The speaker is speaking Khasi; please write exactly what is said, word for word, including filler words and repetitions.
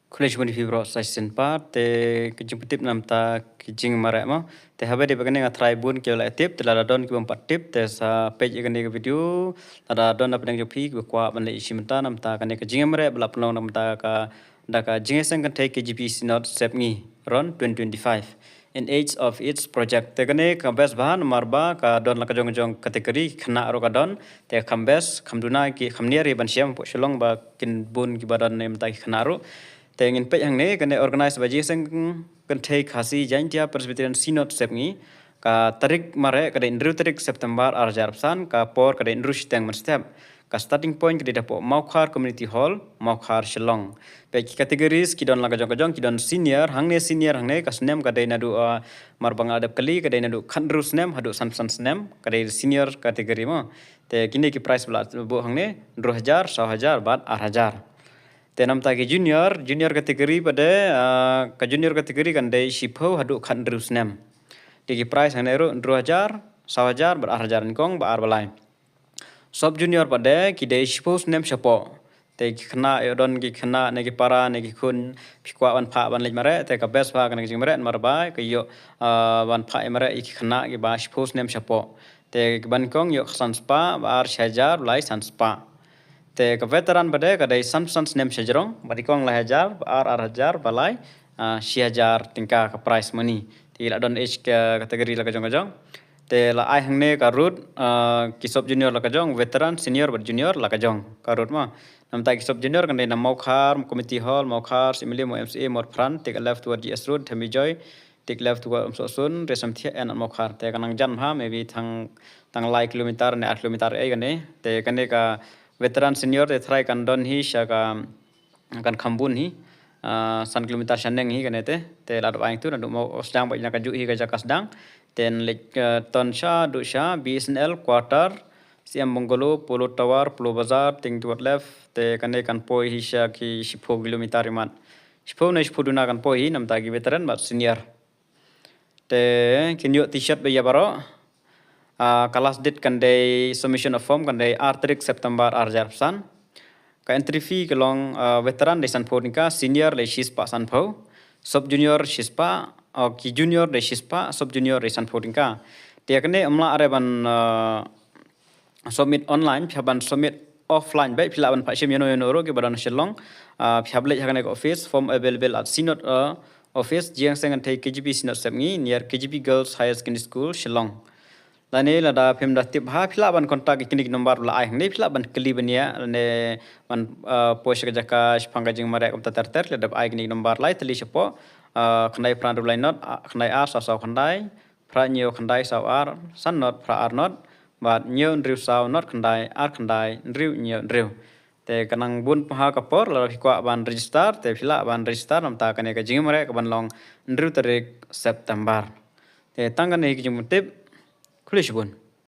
Khublei shibun ïa phi baroh sa shisien pat, te ka jingpyntip namar ka jingmareh mo. Te haba dei ba kane nga tharai bun ki la tip, te lada don ki bym pat tip, te sa peit ïa kane ka video, lada don na pdeng jong phi kiba kwah ban leit shimet namar kane ka jingmareh ba la pynlong namar ka da ka Jingïaseng Kynthei K J P Synod Sepngi Ron twenty twenty-five in aid of its project. Te kane ka best bha namar ba ka don la ka jong jong category, khynnah ruh ka don. Te kham best, kham duna ki, kham niar ïa ban shem hapoh Shillong ba kin bun kiba don ne mynta ki khynnah ruh. Te ngin peit hangne, kane organize by Jingïaseng Kynthei Khasi Jaintia Presbyterian Synod Sepngi. Ka tarik mareh ka dei hynriew tarik September ar hajar arphew san, ka por ka dei hynriew shiteng mynstep. Ka starting point ka dei hapoh Mawkhar Community Hall, Mawkhar, Shillong. Peit ki categories ki don la ka jong ka jong, ki don senior, hangne senior hangne ka snem ka dei naduh, ah, namar ba nga la dep kylli, ka dei naduh khathynriew snem haduh sanphew san snem, ka dei senior category mo. Te kine ki prize ba la buh hangne, hynriew hajar, saw hajar bad ar hajar. Te namar ki junior, junior category pat de, ah, ka junior category kan dei shiphew haduh khathynriew snem. Te ki prize hangne ruh hynriew hajar, saw hajar bad ar hajar, nyngkong ba ar ba lai. Sub junior pat de ki dei shiphew snem shapoh. Te ki khynnah, ïoh don ki khynnah ne ki para ne ki khun phi kwah ban phah ban leit mareh, te ka best bha kane ka jingmareh namar ba ka ïoh, ah, ban phah ïa mareh ïa ki khynnah kiba shiphew snem shapoh. Te kiba nyngkong ïoh san spah, ba ar shi hajar, ba lai san spah. Te ka veteran pat de ka dei sanphew san snem shajrong, ba nyngkong lai hajar, ba ar ar hajar, ba lai, ah, shi hajar tyngka ka prize money. Te la don age ka category la ka jong ka jong. Te la ai hangne ka route, ah, ki sub junior la ka jong, veteran, senior bad junior la ka jong ka route mo. Namar ki sub junior kan dei na Mawkhar Community Hall, Mawkhar, Simili, Maw M C A, Mawpran, take a left toward G S Road, Thembijoy, take left toward Umsohsun, Riatsamthiah, and Mawkhar. Te ka nang jan bha, maybe tang, tang lai kilometer ne ar kilometer ei kane. Te kane ka veteran, senior te tharai kan don hi sha ka, kan kham bun hi, ah, san kilometer shaneng hi kane te. Te la dep ai tu naduh Mawsdang ba ïa ka juh hi ka jaka sdang. Te leit, ah, ton sha, duh sha B S N L quarter, C M Bungalow, Polo Tower, Polo Bazar, ting toward left, te kane kan poi hi sha ki shiphew kilometer imat. Shiphew ne shiphew duna kan poi hi namar ki veteran bad senior. Te kin ïoh T-shirt ba ïa baroh. Ah, ka last date kan dei submission of form kan dei ar tarik September ar hajar arphew san. Ka entry fee ka long, ah, veteran dei sanphew tyngka, senior dei shispah sanphew, sub junior shispah, oh, ki junior dei shispah, sub junior dei sanphew tyngka. Te kane ym lah re ban, ah, submit online, phi hap ban submit offline beit, phi lah ban phah shim ïano ïano ruh kiba don Shillong. Ah, phi hap leit ha kane ka office, form available at Synod, ah, office, Jingïaseng Kynthei K J P Synod Sepngi, near K J P Girls Higher Secondary School, Shillong. Lane lada phim da tip bha, phi lah ban contact ïa kine ki number ba la ai hangne, phi lah ban kylli bniah, lane ban, ah, poi sha ka jaka shaphang ka jingmareh kumta ter ter, lada ai kine ki number lai tylli shapoh, ah, khyndai phra hynriew lai nod, ah, khyndai ar saw saw khyndai, phra hynñiew khyndai saw ar san nod phra ar nod, bad hynñiew hynriew saw nod khyndai ar khyndai hynriew hynñiew hynriew. Te ka nang bun bha ka por, lada phi kwah ban register, te phi lah ban register namar kane ka jingmareh ka ban long hynriew tarik September. Te tang kane ka jingpyntip, khublei shibun.